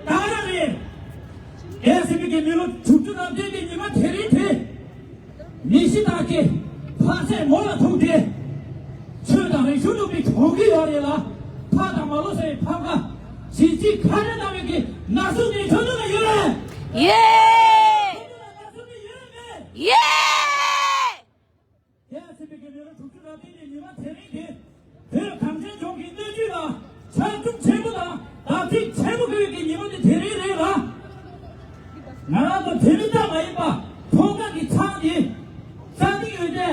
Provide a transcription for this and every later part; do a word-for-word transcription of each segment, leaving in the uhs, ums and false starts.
ད་རང་རེད། ངས་ཟེར་བའི་གི་མི་ལོ་དྲུག་ཅུ་ནང་བསྟན་པའི་ཉི་མ་དེ་རིང་དེ། མི་ཤི་དང་སྐྱེ། འཕག་ཚད་མོ་ལ་ཐུག་སྟེ། ཆོས་དང་རིག་གཞུང་ལུགས་པའི་གྲོང་གི་ཡོད་རེད་ལ། ཕ་དང་མ་ལོ་ཟེར་བའི་ཕམ་ཁ། གཞིས་བྱེས་ཁ་བྲལ་བཏང་བའི་གི་ན་ཟུག་དེ་ཁྱོད་ཚོ་ལ་ཡོད་རེད། ཡོད། ཁྱོད་ཚོ་ལ་ན་ཟུག་དེ་ཡོད་རེད་མེད། ཡོད། དེ་ཡང་སྲིད་པའི་གི་མི་ལོ་དྲུག་ཅུ་རེ་བདུན་གྱི་ཉི་མ་དེ་རིང་དེ། བོད་གངས་ཅན་ལྗོངས་ཀྱི་སྣོད་བཅུད་ལ་ཆར་ཆུ་ཆེན་པོ་དང་བདག་ཐིག་ཆེན་པོ་དགོས་ཀྱི་ཉི་མ་དེ་དེ་རིང་རེད་ལ། ང་རང་ཚོ་བོད་མི་ཙམ་མ་ཡིན་པ་ཐོག་ཁ་གི་ཚང་དེ། ས་སྟེང་ཡོད་ཚད་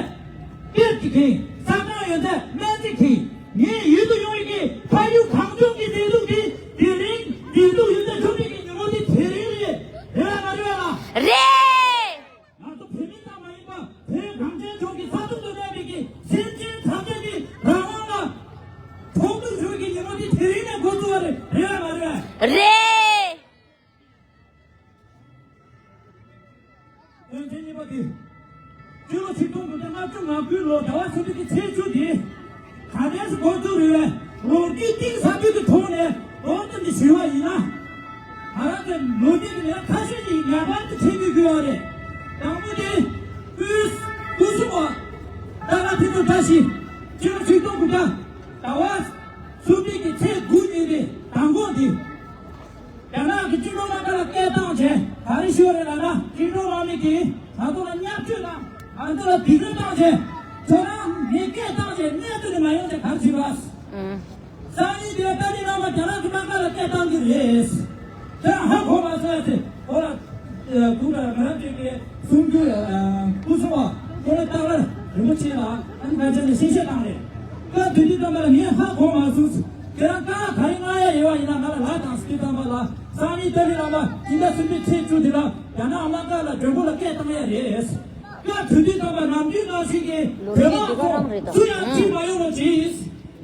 གཏེར་གྱིས་ཁེངས། ས་སྒང་ཡོད་ཚད་སྨན་རྩིས་ཁེངས། ངའི་ཡུལ་དུ་ཡོང་བའི་གི་ཕ་ཡུལ་གངས་ལྗོངས་ཀྱི་བདེ་སྡུག་དེ་དེ་རིང་བདེ་སྡུག་ཡོད་ཚད་ཐོབ་པའི་གི་ཉི་མ་དེ་དེ་རིང་རེད། རེད་ལ་མ་རེད་ལ། རེད། ང་ཚོ་བོད་མི་ཙམ་མ་ཡིན་པ་བོད་གངས་ཅན་ལྗོངས་ཀྱི་ས་ཐོག་ཏུ་གནས་པའི་གི་སེམས་ཅན་ཐམས་ཅད་ཀྱི་རང་དབང་ལ་གྲོགས་པོ་ཞུ་བའི་གི་ཉི་མ་དེ་དེ་རིང་ནས་འགོ་བཙུགས་པ་རེད། རེད་ལ་མ་རེད། རེད། དོན་ཚན་གཉིས་པ་དེ། སྤྱི་ལོ་ཆིག་སྟོང་དགུ་བརྒྱ་ལྔ་བཅུ་ང་དགུའི་ལོ་ཟླ་བ་གསུམ་པའི་གི་ཚེས་བཅུ་དེ། ག་ནས་སུ་འགོ་བཙུགས་རེད་པས། ལོ་རྒྱུས་གཏིང་ཟབ་པོའི་གི་ཐོག་ནས་དོན་དམ་གྱི་ཞུ་བ་ཡིན་ན། ང་རང་ཚོའི་ལོ་རྒྱུས་ཀྱི་ལས་ཁ་ཤས་ཤིག་ངེས་པར་དུ་ཁྲིད་དགོས་ཀྱི་ཡོད་རེད། དང་པོ་དེ། སྐུ་སྐུ་སྲུང་བ། ཏཱ་ལ་ཕུན་ཚོགས་བཀྲ་ཤིས། སྤྱི་ལོ་ཆིག་སྟོང་དགུ་བརྒྱ། ཟླ་བ་གསུམ་པའི་གི་ཚེས་དགུ་ཉིན་རེད། མདང་དགོང་དེ། རྒྱ་ནག་གི་བཅིངས་འགྲོལ་དམག་སྒར་ལ་སྐད་བཏང་བྱས། ག་རེ་ཞུས་རེད་ལབ་ན། བཅིངས་འགྲོལ་དམག་མི་གིས་ང་ཚོ་ལ་བརྙས་བཅོས་དང་། ང་ཚོ་ལ་སྡིགས་ར་བཏང་བྱས། ཁྱོད་རང་ངས་སྐད་བཏང་བྱས་གནས་ཚུལ་དེ་མ་ཡོང་བྱས་ག་རེ་བྱེད་པ། སང་ཉིན་དེར་ཏཱ་ལའི་བླ་མ་རྒྱ་ནག་གི་དམག་སྒར་ལ་སྐད་བཏང་གི་རེད། ཁྱོད་རང་ཧ་གོ་མ་སོང་ཡ་ཚེ་ཁོ་ལ། ཁོང་ལ་ང་རང་ཚོའི་གི་གསུང་སྒྱུར་སྐུ་སྲུང་བ་ཁོང་ལ་སྟག་ལྷ་རིན་པོ་ཆེ་ལ་ཨ་ནི་ང་ཚོ་ནས་གསལ་བཤད་བཏང་རེད། སྐབས་དེ་དུས་ཙམ་པ་ལ་ངས་ཧ་གོ་མ་སོང་། ཁྱེད་རང་ཀ་ག་རེ་མངགས་ཡ་ཡོད་པ་ཡིན་ན་ང་ལ་ལབ་དང་ཟེར་དུས་ཙམ་པ་ལ། སང་ཉིན་ཏཱ་ལའི་བླ་མ་སྤྱི་ཟླ་གསུམ་པའི་ཚེས་བཅུ་དེ་ལ་རྒྱ་ནག་དམག་སྒར་ལ་མགྲོན་པོ་ལ་སྐད་བཏང་ཡ་རེད། སྐབས་དེ་དུས་ཙམ་པ་ནམ་རྒྱུན་ནང་བཞིན་གྱི་ལོ་བོད་རྒྱུས་འདི་ག་རང་རེད་དམ། སུ་ཡང་ཁྲིད་མ་ཡོང་བ་བྱས།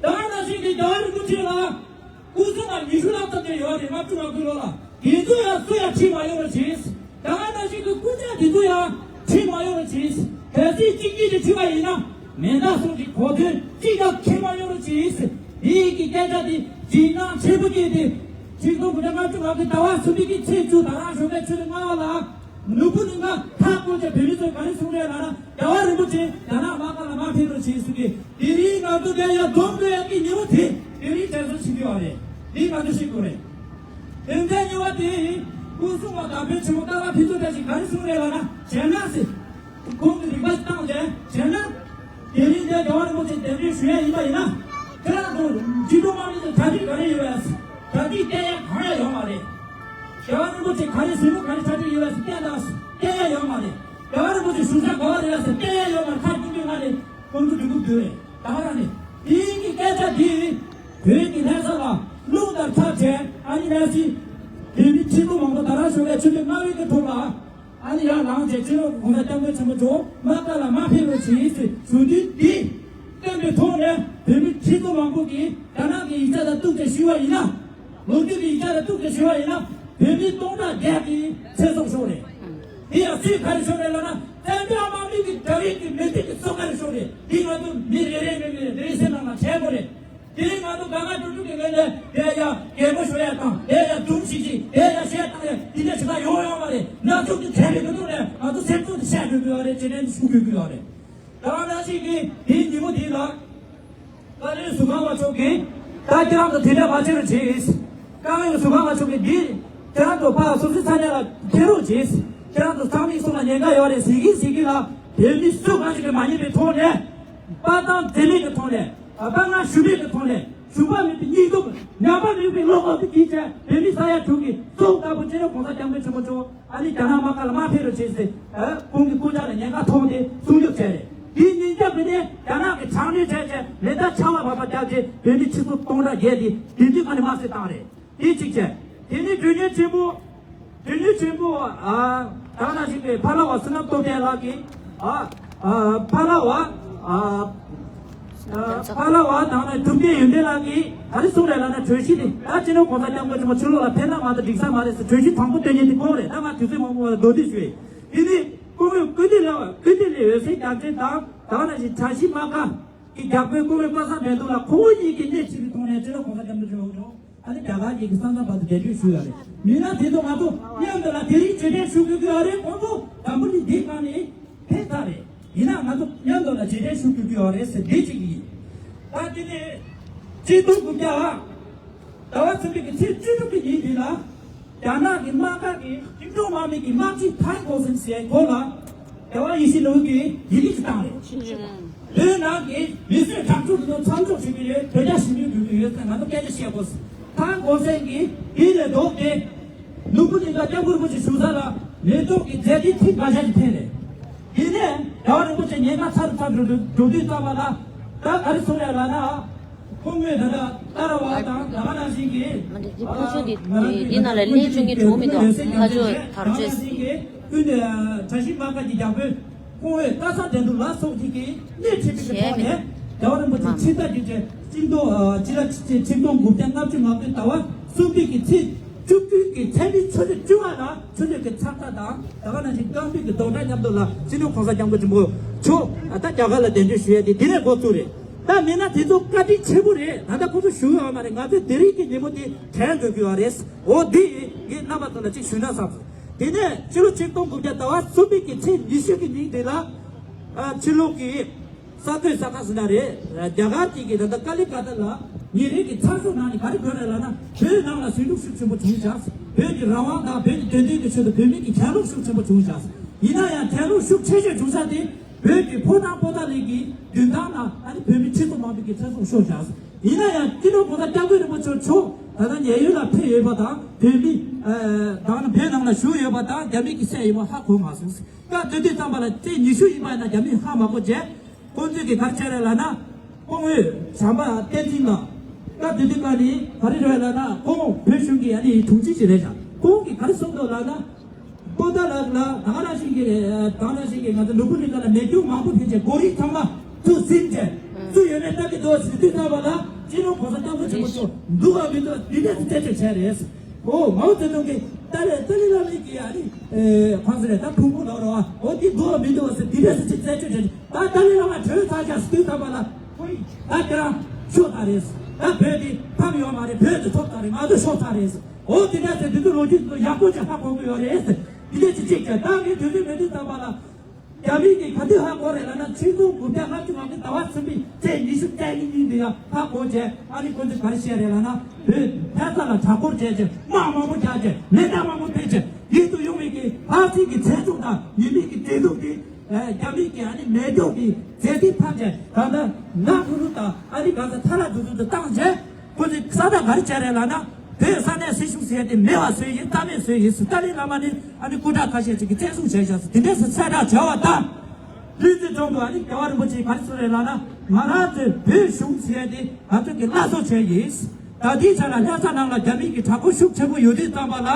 ད་ནང་བཞིན་གྱི་རྒྱལ་བ་རིན་པོ་ཆེ་ལ། སྐུ་སྲུང་ལ་ཉི་ཤུ་ལྷག་ཙམ་ཅིག་ཡོད་རེད། ལྔ་བཅུ་ང་དགུ་ལོ་ལ། དེ་ཚོ་ཡང་སུ་ཡང་ཁྲིད་མ་ཡོང་བར་བྱས། ད་ག་ནང་བཞིན་གྱི་སྐུ་ཕྲེང་དེ་ཚོ་ཡང་ཁྲིད་མ་ཡོང་བར་བྱས། གལ་སྲིད་གཅིག་གཉིས་ཀྱིས་ཁྲིད་པ་ཡིན་ན། མེ་མདའ་སོགས་ཀྱི་གོ་མཚོན་གཅིག་ཀྱང་འཁྱེར་མ་ཡོང་བར་བྱས། དེའི་གི་སྐད་ཆ་དེ་འཇིགས་སྣང་ཆེན་པོ་སྐྱེས་ཏེ། ཆིག་སྟོང་དགུ་བརྒྱ་ལྔ་བཅུ་ང་དགུ་ཟླ་བ་གསུམ་པའི་གི་ཚེས་བཅུ་ད་རང་ཞོགས་པའི་ཆུ་ཚོད་ལྔ་པ་ལ། ནོར་བུ་གླིང་ག་མཐའ་བསྐོར་བྱས། བོད་མི་ཚོས་ག་རེ་གསུངས་རེད་ལབ་ན། རྒྱལ་བ་རིན་པོ་ཆེ་རྒྱ་ནག་དམག་སྒར་ལ་མ་ཕེབས་རོགས་བྱེད་ཟེར་གི། དེ་རིང་ང་ཚོ་དེ་ཡང་སྡོམ་དགོས་ཡག་གི་ཉིན་མོ་དེ་དེ་རིང་དྲན་གསོ་བྱེད་ཀྱི་ཡོད་རེད། འདི་ང་ཚོ་ཤེས་དགོས་རེད། དོན་ཚན་གཉིས་པ་དེ། སྐུ་སྲུང་བ་དམ་པའི་ཆེན་མོ་ཏཱ་ལ་ཕུན་ཚོགས་བཀྲ་ཤིས་ག་རེ་གསུངས་རེད་ལབ་ན། བྱས་ན་ཟེར། ཁོང་གིས་རིག་པ་བཏང་བྱས། བྱས་ན། དེ་རིང་འདིར་རྒྱལ་བ་རིན་པོ་ཆེ་གདན་འདྲེན་ཞུ་ཡ་ཡིན་པ་ཡིན་ན། ཁྱེད་རང་ཚོ་སྤྱི་འཐུས་དམངས་མི་ཚོ་གྲ་སྒྲིག་ག་རེ་ཡོད་པས། གྲ་སྒྲིག་གཏད་ཡ་གང་ཡང་ཡོད་མ་རེད། རྒྱལ་བ་རིན་པོ་ཆེ་ག་རེ་ཟིན་མོ་ག་རེ་གྲ་སྒྲིག་ཡོད་པས་གཏད་དང་གཏད་ཡ་ཡོད་མ་རེད། རྒྱལ་བ་རིན་པོ་ཆེ་བཞུགས་ས་ག་པར་རེད་པས་གཏད་ཡ་ཡོད་མ་རེད། ཁ་སྐུམ་པའི་ང་རེད། ཁོང་ཚོ་འདི་འདུག་འདུག་རེད། ད་ག་རང་རེད། དེའི་གི་སྐད་ཆ་འདི་བོད་ཀྱི་ལྷ་ས་ལ་རླུང་ལྟར་འཁྲབ་བྱས། ཨ་ནི་ནང་བཞིན་བོད་མི་ཁྲི་ཚོ་མང་པོ་ད་རང་ཞོགས་པའི་ཆུ་ཚོད་ལྔ་པའི་གི་ཐོག་ལ། ཨ་ནི་ཡར་ལངས་བྱས་སྤྱི་ནོར་༸གོང་ས་༸སྐྱབས་མགོན་ཆེན་པོ་མཆོག་དམག་སྒར་ལ་མ་ཕེབས་རོགས་བྱེད་ཟེར་ཞུ་དུས་འདི་སྟོན་པའི་ཐོག་ནས་བོད་མི་ཁྲི་ཚོ་མང་པོ་གིས་རྒྱ་ནག་གི་ཡིག་ཆ་དང་གཏུག་ཅིང་ཞུས་པ་ཡིན་ན། ལོ་རྒྱུས་ཀྱི་ཡིག་ཆ་དང་གཏུག་ཅིང་ཞུས་པ་ཡིན་ན། བོད་མི་སྟོང་ཕྲག་བརྒྱད་ཀྱི་ཚེ་སྲོག་ཤོར་རེད། དེ་ཡང་སུས་ག་རེ་ཤོར་རེད་ལབ་ན། བཙན་པོའི་དམག་མི་གི་དགྲ་ཡིག་གི་མི་ཚེ་གི་སྲོག་ག་རེ་ཤོར་རེད། འདི་ང་ཚོ་མི་རེ་རེ་མི་མི་རེ་རེའི་སེམས་ནང་ལ་འཆར་དགོས་རེད། དེ་རིང་ང་ཚོ་དགའ་དགའ་སྤྲོ་སྤྲོ་གི་ངང་ནས་དེ་ཡ་རྒད་པོ་ཤོར་ཡ་དང་། དེ་ཡ་འཛུམ་ཞིག་ཞིག་དེ་ཡ་གཞས་བཏང་ཡ་དེ་འདྲ་ཞིག་ད་ཡོང་ཡོང་མ་རེད། ན་ཚུགས་ཀྱི་བྱས་པའི་གི་ཐོག་ནས་ང་ཚོ་སེམས་ཚུགས་དེ་བཤད་དགོས་ཀྱི་ཡོད་རེད། ཅི་ནས་ཞུ་དགོས་ཀྱི་ཡོད་རེད། ད་ག་ནང་བཞིན་གྱི་དེའི་ཉིན་མོ་དེ་ལ། བཀའ་བློན་ཟུར་ཁང་བ་མཆོག་གིས་ད་ཁྱེད་རང་ཚོ་དེ་འདྲ་མ་བྱེད་རོགས་བྱེད། བཀའ་བློན་ཟུར་ཁང་བ་མཆོག་གིས་འདི་ཁྱེད་རང་ཚོ་ཕར་སོ་སོའི་ས་གནས་ལ་ཕེབས་རོགས་བྱེད། ཁྱེད་རང་ཚོ་ཚང་མའི་སོ་ལ་ཉེན་ཁ་ཡོད་རེད་ཟེར་གི་ཟེར་གི་ལ། བོད་མི་སུ་གང་ཞིག་གིས་མ་ཉན་པའི་ཐོག་ནས། དཔའ་གཏམ་འཛེམ་མེད་ཀྱི་ཐོག་ནས། དཔའ་ངར་ཞུམ་མེད་ཀྱི་ཐོག་ནས། ཞུམ་པ་མེད་པའི་སྙིང་སྟོབས། ཉམས་པ་མེད་པའི་བློ་ཁོག་དེ་གིས་བྱས། བོད་མི་ས་ཡ་དྲུག་གི་གཙོ་བོ་ལྟ་བུ་སྤྱི་ནོར་༸གོང་ས་༸སྐྱབས་མགོན་ཆེན་པོ་མཆོག་ཨ་ནི་རྒྱ་ནག་དམག་སྒར་ལ་མ་ཕེབས་རོགས་བྱེད་ཟེར། ཨ། ཁོང་གི་སྐུ་ཕྱྭ་ལ་ཉེན་ཁ་ཐོགས་ཏེ་སྲུང་སྐྱོབ་བྱས་རེད། དེའི་ཉིན་རྒྱབ་དེ་ནས་རྒྱ་ནག་གིས་དྲག་གནོན་བྱས་བྱས། མེ་མདའ་ཆར་པ་བབས་པ་བརྒྱབ་རྗེས་བོད་མི་ཁྲི་ཚོ་སྟོང་ཕྲག་བརྒལ་ཏེ་དེ་དུས་ཨ་ནི་དམར་གསོད་བཏང་རེད། དེ་གཅིག་བྱས། དེ་ནས་དོན་གཉེར་ཆེན་པོ། དོན་གཉེར་ཆེན་པོ། ཨ། ད་ག་ནང་བཞིན་པའི་ཕ་ལ་བ་བསོད་ནམས་སྟོབས་ལྡན་ལགས་ཀྱིས། ཨ། ཨ། ཕ་ལ་བ། ཨ། ཨ། ཕ་ལ་བ་དང་ནི་གྲུབ་བརྟན་ཡོན་ཏན་ལགས་ཀྱིས་ག་རེ་གསུངས་རེད་ལབ་ན། གྲོས་གཞི་དེ་ད་སྤྱི་ནོར་༸གོང་ས་༸སྐྱབས་མགོན་ཆེན་པོ་ཕྱི་ལོགས་ལ་ཕེབས་ན་མ་གཏོགས་འགྲིག་ས་མ་རེད་ཟེར་གྲོས་གཞི་དང་པོ་བཏོན་མཁན་དེ་ཁོང་རེད། ད་ང་དུས་ཚོད་མང་པོ་མདོར་བསྡུས་ཞུ་ཡིན། དེ་ནས་སྐུ་ངོ་ཀུན་བདེ་ལགས། ཀུན་བདེ་ལགས་འོད་ཟེར་རྒྱལ་མཚན་དང་ད་ག་ནང་བཞིན་བཀྲ་ཤིས་དམག་སྒར་གྱི་རྒྱལ་པོའི་སྐུ་ངོ་པ་སངས་སྦས་མདོ་ལགས། ཁོང་གཉིས་ཀྱིས་སྣེ་ཁྲིད་པའི་ཐོག་ནས་སྤྱི་ནོར་༸གོང་ས་༸སྐྱབས་མགོན་ཆེན་པོ་མཆོག་ཨ་ནི་རྒྱ་གར་གྱི་ས་མཚམས་བར་དུ་འགྲེམས་སྤེལ་ཞུ་ཡ་རེད། མིན་ན་དེ་ཚོ་ང་ཚོ་མཉམ་དུ་ལ་དེ་རིང་རྗེས་དྲན་ཞུ་དགོས་ཀྱི་ཡོད་རེད། ཁོང་ཚོ་དང་པོ་ནི་འདི་གང་ནས་ཕེབས་ཚར་རེད། ཡིན་ན་ང་ཚོ་མཉམ་དུ་ལ་རྗེས་དྲན་ཞུ་དགོས་ཀྱི་ཡོད་རེད་ཟེར་འདི་གཅིག་ཡིན། ད་དེ་ནས་ཆིག་སྟོང་དགུ་བརྒྱ་ལ་ཟླ་བ་གསུམ་པའི་གི་ཚེས་བཅུ་དྲུག་གི་ཉིན་འདི་ལ། རྒྱ་ནག་གི་དམག་སྒར་གྱི་བཅིངས་འགྲོལ་དམག་མི་གི་དམག་སྤྱི་ཐན་གོ་སན་ཟེར་ཁོ་ལ་རྒྱལ་བ་ཡིད་བཞིན་ནོར་བུ་གིས་ཡི་གེ་ཅིག་བཏང་རེད། བོད་ནང་གི་མི་གསོད་ཁྲག་སྦྱོར་དེ་ཚོ་མཚམས་འཇོག་བྱེད་ཀྱི་ཡོད། བོད་རྒྱ་ཞི་མོལ་དགོས་ཀྱི་ཡོད་ཟེར་ང་ཚོ་སྐད་ཆ་བཤད་དགོས། ཐན་གོ་སན་གྱིས་དེ་ལས་ལྡོག་སྟེ་ནོར་བུ་གླིང་ག་སྐྱབས་མགོན་རིན་པོ་ཆེ་བཞུགས་ས་ལ་མེ་ཏོག་གི་མཛད་རྗེས་ཐེངས་འགའ་ཤས་ཀྱིས་འཕེན་རེད། དེ་ནས་རྒྱལ་བ་རིན་པོ་ཆེ་ཉེན་ཁ་ཚ་རུ་ཚ་རུ་འགྲོ་འགྲོ་དུས་ཙམ་པ་ལ་ད་ག་རེ་གསུངས་རེད་ལབ་ན། ཁོང་མོས་ད་ལྟ་ལྟ་ར་བ་དང་ད་ག་ནང་བཞིན་གྱི་མ་འདི་འདི་ཕུ་ཆུ་འདི་འདི་ནང་ལ་ལས་བྱུང་གི་གྲོགས་མི་འདུག་ཁ་ཆུ་དར་ཆོས། ཀུན་ནས་གྲྭ་བཞི་དམག་སྒར་གྱི་རྒྱལ་པོས་ཁོང་བོས་ཀ་ས་འགྲན་བསྡུར་ལ་སོགས་ཀྱི་གི་སྣེ་ཁྲིད་པའི་ཐོག་ནས་རྒྱལ་བ་རིན་པོ་ཆེ་ཕྱིར་ལྟ་རྒྱུ་ཆེ་ཆིག་སྟོང་ཕྱི་ལ་ཆིག་སྟོང་དགུ་བརྒྱ་ལྔ་བཅུ་ང་དགུ་ཟླ་བ་གསུམ་པའི་གི་ཚེས་བཅུ་བདུན་གྱི་མཚན་མོའི་ཆུ་ཚོད་བཅུ་ལྔ་ལ་ཆུ་ཚོད་ཀྱི་ཚགས་ཁ་དང་ད་ག་ནང་བཞིན་རྐང་པའི་གི་རྡོག་སྒྲ་མཉམ་དུ་ལ་སྤྱི་ནོར་གོང་ས་སྐྱབས་མགོན་ཆེན་པོ་མཆོག་ད་རྒྱ་གར་ལ་གདན་འདྲེན་ཞུ་ཡས་དེ་དེ་ནས་འགོ་བཙུགས་རེད། ད་མིན་ན་དེ་ཚོ་བཀའ་དྲིན་ཆེན་པོ་རེད། ད་ལྟ་ཁོ་ཚོ་ཞུ་ཡོད་མ་རེད། ང་ཚོས་དེ་རིང་གི་ཉིན་མོ་དེ་དྲན་དགོས་ཀྱི་ཡོད་རེད། འོ་འདི་ངས་རྣམ་པ་ཚོ་ལ་ཅིག་ཞུས་ན་བསམ་སོང་། དེ་ནས་ཕྱི་ལོ་ཆིག་སྟོང་དགུ་བརྒྱ་ཟླ་བ་གསུམ་པའི་གི་ཚེས་ཉི་ཤུ་གི་ཉིན་དེ་ལ་ཨ་ཕྱི་ལོགས་ཀྱི་ས་ཐོས་ས་ཁ་ཟེར་ན་རེད། རྒྱ་གར་གྱི་གི་ད་ལྟ་ཀ་ལི་ཀ་ཏ་ལ་ཉིན་རེ་གི་ཚགས་ཤོག་ནང་ནས་ག་རེ་བཀོད་རེད་ལབ་ན། བོད་ནང་ལ་ཟིང་འཁྲུག་ཤུགས་ཆེན་པོ་བྱུང་ཤག་བོད་ཀྱི་རང་དབང་དང་བོད་ཀྱི་བདེན་དོན་གྱི་ཆེད་དུ་བོད་མི་གི་གྱེན་ལོག་ཤུགས་ཆེན་པོ་བྱུང་ཤག་ཡིན་ན་ཡང་གྱེན་ལོག་ཤུགས་ཆེ་ཤོས་བྱུང་ས་དེ། བོད་ཀྱི་ཕོ་བྲང་པོ་ཏཱ་ལའི་གི་མདུན་ཐང་ལ་ཨ་ནི་བོད་མི་ཁྲི་ཚོ་མང་པོ་གི་ཚེ་སྲོག་ཤོར་བཞག་ཡིན་ན་ཡང་སྤྱི་ནོར་གོང་ས་སྐྱབས་མགོན་རིན་པོ་ཆེ་མཆོག་ད་ལྟ་ཉེན་གཡོལ་ལ་ཕེབས་ཡོད་པ་དང་བོད་མི་ཨ་ད་ནི་བོད་ནང་ལ་བཞུགས་ཡོད་པ་དང་རྒྱ་མི་གི་སྲས་ཡིན་པ་ཧ་གོ་མ་སོང་། སྐབས་དེ་དུས་ཙམ་པ་ལ་ཚེས་ཉི་ཤུ་ཡིན་པ་ཡིན་ན་རྒྱ་མིས་ཧ་མ་གོ་བྱས། ཁོང་ཚོས་ཀྱི་ག་རེ་བྱས་རེད་ལབ་ན། སྐུ་ངོ་བྱམས་པ་བསྟན་འཛིན་ལགས། སྐབས་དེ་དུས་སྐབས་ནི་ག་རེ་རེད་ལབ་ན་ཁོང་བོད་གཞུང་གི་ཨ་ནི་དྲུང་ཆེ་ཞིག་རེད་ཤག་ཁོང་གིས་ག་རེ་གསུངས་འདུག་ལབ་ན། པོ་ཏཱ་ལ་ལ་ད་ག་ནང་བཞིན་གྱི་ད་ག་ནང་བཞིན་གྱི་ང་ཚོ་ནོར་བུ་གླིང་ག་ལ་མེ་སྒྱོགས་མང་པོ་ཕེབས་བྱས་གོ་རིགས་ཚང་མ་ཚུར་ཟིན་བྱས་སུ་ཡོད་མེད་ལྟ་གི་འདུག་ཟེར་དུས་ཙམ་པ་ལ་སྤྱི་ནོར་གོང་ས་སྐྱབས་མགོན་ཆེན་པོ་མཆོག་འདུག་གམ་མི་འདུག་འདི་འདྲས་སུ་རྩད་གཅོད་བྱས་རེད། ཨོ་མའོ་ཙེ་ཏུང་གིས་ཏཱ་ལའི་ཏཱ་ལའི་བླ་མ་གིས་ཨ་ནི་ཨེ་གང་ཟེར་རེད། ད་ཕུང་པོ་ལོག་རོགས་ཨོ་འདི་འདུག་གམ་མི་འདུག་ཟེར་འདི་འདྲས་སུ་ཅིག་རྩད་གཅོད་བྱས། ད་ཏཱ་ལའི་བླ་མ་གྲོལ་ཚར་ཤག་ཟེར་དུས་ཙམ་པ་ལ་ཁོ་ཡིས་ད་ཁྱེད་རང་ཤོག་ད་རེད། ད་བོད་འདི་ཕམ་ཡོད་མ་རེད། བོད་འདི་ཐོབ་ཚར་རེད། ང་ཚོ་ཤོར་ཚར་རེད། འོ་དེ་འདྲ་ཟེར་དེ་ཚོ་ལོ་རྒྱུས་ཚོ་ཡག་པོ་ཅིག་ཧ་གོ་གི་ཡོད་རེད། དེ་འདྲ་ཅིག་ཅིག་བྱས་ད་ངས་དུས་ཚོད་མེད་དུས་ཙམ་པ་ལ་རྒྱ་མི་གིས་ག་དུས་ཧ་གོ་རེད་ལབ་ན་ཆིག་སྟོང་དགུ་བརྒྱ་ལྔ་བཅུ་ང་གི་ཟླ་བ་གསུམ་པའི་ཚེས་ཉི་ཤུ་རྩ་གཉིས་ཉིན་དེ་ཡང་ཧ་གོ་བྱས། ཨ་ནི་ཁོ་ཚོས་ག་རེ་བཤད་རེད་ལབ་ན་བོད་ལྷ་ས་ལ་གྲྭ་སྐོར་བྱས་བྱས་དམག་མང་པོ་རྒྱག་བྱས་མེ་མདའ་མང་པོ་འཕེན་བྱས་ཡིད་དུ་ཡོང་བའི་གི་ལྷ་སའི་གི་མཚན་སྲུང་དང་ཉི་མའི་གི་བདེ་སྡུག་དེ། རྒྱ་མི་གི་ཨ་ནི་མེ་སྒྱོགས་ཀྱི་རྫས་མདེལ་འཕངས་བྱས་ད་ལྟ་ནག་ཐུ་རུ་དང་ཨ་ནི་གང་ས་ཐ་ར་དུ་དུ་དུ་བཏང་བྱས་ཁོ་ཚོས་ས་ད་ག་རེ་བྱས་རེད་ལབ་ན། བོད་ས་གནས་སྲིད་གཞུང་ཟེར་ཡ་དེ་མེད་པ་བཟོས་ཡིན། རྩ་མེད་བཟོས་ཡིན་ཟེར་ཏཱ་ལའི་བླ་མ་ནི་ཨ་ནི་སྐུ་དྲག་ཁ་ཤས་ཅིག་གིས་བཙན་བཟུང་བྱས་བཞག་ཟེར་དེ་འདྲས་སུ་གསལ་བསྒྲགས་བྱས་པ་དང་། ལྷུན་རྩེ་རྫོང་དུ་ཨ་ནི་རྒྱལ་བ་རིན་པོ་ཆེས་ག་རེ་གསུངས་རེད་ལབ་ན་ང་རང་ཚོའི་བོད་གཞུང་ཟེར་ཡ་དེ་ང་ཚོ་གི་བླ་སྲོག་བྱས་ཡིན། ད་ལྟའི་ཆ་ལ་ལྷ་ས་ནང་ལ་རྒྱ་མི་གི་དྲག་པོ་ཤུགས་ཆེན་པོ་ཡོད་དུས་ཙམ་པ་ལ་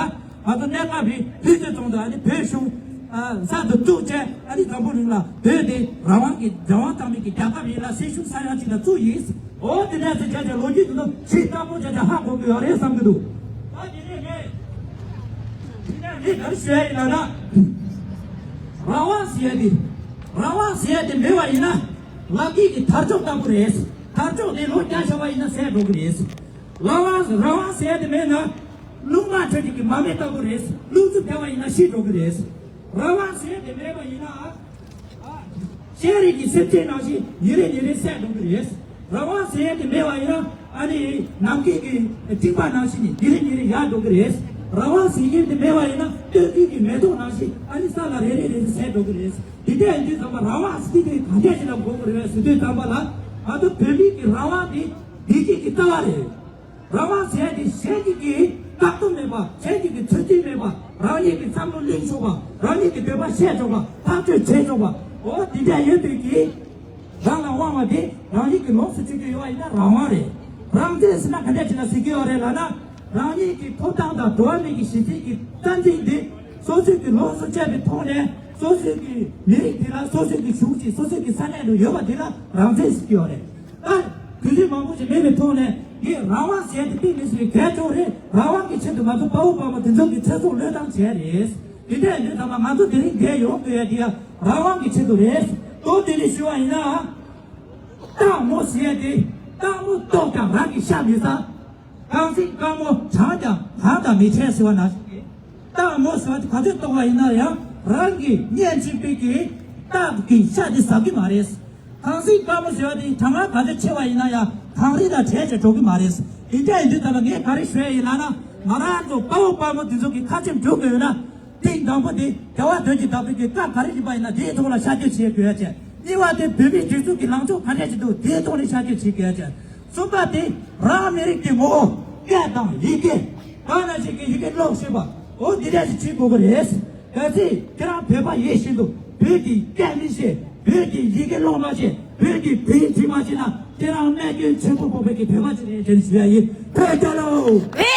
ང་ཚོ་གནས་སྐབས་རིང་ལྷུན་རྩེ་རྫོང་དུ་ཨ་ནི་བོད་གཞུང་གསར་དུ་བཙུགས་བྱས་ཨ་ནི་འཛམ་བུ་གླིང་ལ་བོད་དེ་རང་དབང་གི་རང་དབང་དང་མི་གི་རྒྱལ་ཁབ་ཡིན་ལ་སྲིད་གཞུང་ས་ཡང་གཅིག་ལ་བཙུགས་ཡིན། འོ་དེ་འདྲ་ཟེར་བྱས་བྱས་ལོ་རྒྱུས་དེ་ཚོ་ཞིབ་ཚགས་པོ་བྱས་བྱས་ཧ་གོ་གི་ཡོད་རེད་བསམ་གི་འདུག་ད་དེ་ནས་ངས་དེ་འདྲ་ངས་ག་རེ་ཞུ་ཡ་ཡིན་ལབ་ན། རང་དབང་ཟེར་ཡ་དེ་རང་དབང་ཟེར་ཡ་དེ་མེད་པ་ཡིན་ན་ལག་སྐྱེས་ཀྱི་དར་ལྕོག་ལྟ་བུ་རེད། དར་ལྕོག་དེ་ལོ་བརྒྱ་བཞག་པ་ཡིན་ན་ཟད་འགྲོ་གི་རེད། རང་དབང་རང་དབང་ཟེར་ཡ་དེ་མེད་ན་རླུང་ནག་ཁྲོད་ཀྱི་མ་སྨད་ལྟ་བུ་རེད། རླུང་འཚུབ་བརྒྱབ་པ་ཡིན་ན་ཤི་འགྲོ་གི་རེད། རང་དབང་ཟེར་ཡ་དེ་མེད་པ་ཡིན་ན་ཨ། ཤེས་རིག་གི་སེམས་ཅན་ནང་བཞིན་ཉིན་རེ་ཉིན་རེ་ཟད་འགྲོ་གི་རེད། རང་དབང་ཟེར་ཡ་དེ་མེད་པ་ཡིན་ན་ཨ་ནི་ནམ་མཁའི་གི་སྤྲིན་པ་ནང་བཞིན་ཉིན་རེ་ཉིན་རེ་ཡལ་འགྲོ་གི་རེད། རང་དབང་ཟེར་མཁན་དེ་མེད་པ་ཡིན་ན་སྟོད་ཀྱི་མེ་ཏོག་ནང་བཞིན་ཨ་ནི་ས་ལ་རེ་རེ་རེ་རེ་ཟད་འགྲོ་གི་རེད། དེ་འདྲ་ཡིན་དུས་ཙམ་པ་རང་དབང་ཟེར་དེ་གང་འདྲ་ཞིག་ལ་གོ་དགོས་རེད་ཟེར་དུས་ཙམ་པ་ལ་ང་ཚོ་བོད་མི་གི་རང་དབང་དེ་བདེ་སྐྱིད་ཀྱི་རྩ་བ་རེད། རང་དབང་ཟེར་ཡ་དེ་གཞན་གཅིག་གིས་བཀག་སྡོམ་མེད་པ། གཞན་གཅིག་གིས་ཚོད་འཛིན་མེད་པ། རང་ཉིད་ཀྱི་བསམ་བློ་གླེང་ཆོག་པ། རང་ཉིད་ཀྱི་འདོད་པ་བཤད་ཆོག་པ། ཐག་གཅོད་བྱེད་ཆོག་པ། འོ་དེ་འདྲ་ཡོད་དུས་ཀྱི་རང་ལ་དབང་བ་དེ་རང་ཉིད་ཀྱི་ལོངས་སུ་སྤྱོད་རྒྱུ་ཡོད་པ་ཡིན་ན་རང་དབང་རེད། རང་བཙན་ཟེར་ན་ག་འདྲ་བྱས་ན་ཟེར་གྱི་ཡོད་རེད་ལབ་ན། རང་ཉིད་ཀྱི་ཐོབ་ཐང་དང་འགྲོ་བ་མིའི་གི་གཞི་རྩའི་གི་རྩ་འཛིན་དེ་སོ་སོའི་གི་ལོངས་སུ་སྤྱད་པའི་ཐོག་ནས་སོ་སོའི་གི་མི་རིགས་དེ་ལ་སོ་སོའི་གི་གཞུང་ཅིག་སོ་སོའི་གི་ས་གནས་ལ་ཡོད་པ་དེ་ལ་རང་བཙན་ཟེར་གྱི་ཡོད་རེད། ད་དུས་ཚོད་མང་པོ་ཞིག་མེད་པའི་ཐོག་ནས་ངས་རང་དབང་ཟེར་དེ་གཏིང་ནས་ཟེར་བའི་གལ་ཆེ་བ་རེད། རང་དབང་གི་ཆེད་དུ་ང་ཚོ་དཔའ་བོ་དཔའ་མོ་དེ་ཚོ་གི་ཚེ་སྲོག་བློས་བཏང་བྱས་རེད། དེ་འདྲ་ཡིན་དུས་ཙམ་པ་ང་ཚོ་དེ་རིང་འདིར་ཡོང་དགོས་ཡ་དེ་ཡང་རང་དབང་གི་ཆེད་དུ་རེད། ཏོག་དེ་ནས་ཞུ་བ་ཡིན་ན། སྟག་མོ་ཟེར་ཡ་དེ་སྟག་མོ་ལྟོགས་ཀྱང་རང་གི་ཤ་མི་ཟ། གངས་རི་དཀར་མོ་གྲངས་ཀྱང་གང་དང་མི་འཕྲད་ཟེར་བ་ནང་བཞིན་གྱི། སྟག་མོ་ཟེར་བ་དེ་ག་ཚོད་གཏོང་བ་ཡིན་ན་ཡང་རང་གི་གཉེན་གཅིག་པའི་གི་སྟག་གི་ཤ་དེ་ཟ་གི་མ་རེད། གངས་རི་དཀར་མོ་ཟེར་བ་དེ་གྲངས་ཀ་ག་ཚོད་ཆེ་བ་ཡིན་ན་ཡང་གངས་རི་དང་བྲལ་ཅིག་འགྲོ་གི་མ་རེད། དེ་འདྲ་ཡིན་དུས་ད་ལ་ངས་ག་རེ་ཞུ་ཡ་ཡིན་ལབ་ན། ང་རང་ཚོ་དཔའ་བོ་དཔའ་མོ་དེ་ཚོ་གི་ཁ་ཆེམས་འཇོག་དགོས་ཡོད་ན། ཐེངས་དང་པོ་དེ་རྒྱལ་བ་དོན་གྱི་བདག་པོའི་གི་བཀའ་ག་རེ་ཡིན་པ་ཡིན་ན་དེའི་ཐོག་ལ་ཤར་སྐྱོད་བྱེད་དགོས་ཡ་བྱས། གཉིས་པ་དེ་བོད་མིའི་སྒྲིག་འཛུགས་ཀྱི་ལངས་ཕྱོགས་ག་འདྲ་ཞིག་འདུག་དེའི་ཐོག་ནས་ཤར་སྐྱོད་བྱེད་དགོས་ཡ་བྱས། གསུམ་པ་དེ་རང་ཨ་མི་རི་ཀའི་ངོ་བོ་སྐད་དང་ཡི་གེ་གང་ན་ཞིག་གི་ཡི་གེ་ཀློག་ཤེས་པ་འོ་འདི་འདྲ་ཞིག་བྱེད་དགོས་ཀྱི་རེད། གལ་སྲིད་ཁྱེད་རང་བོད་པ་ཡིན་བཞིན་དུ་བོད་ཀྱི་སྐད་མི་ཤེས། བོད་ཀྱི་ཡི་གེ་ཀློག་མ་ཤེས། བོད་ཀྱི་བོད་ཡིག་འབྲི་མ་ཤེས་ན་ཁྱེད་རང་རྨས་སྐྱོན་ཆེན་པོ་ཕོག་པའི་གི་བོད་པ་ཅིག་རེད་ཅེས་ཞུ་ཡ་ཡིན། བོད་རྒྱལ་ལོ།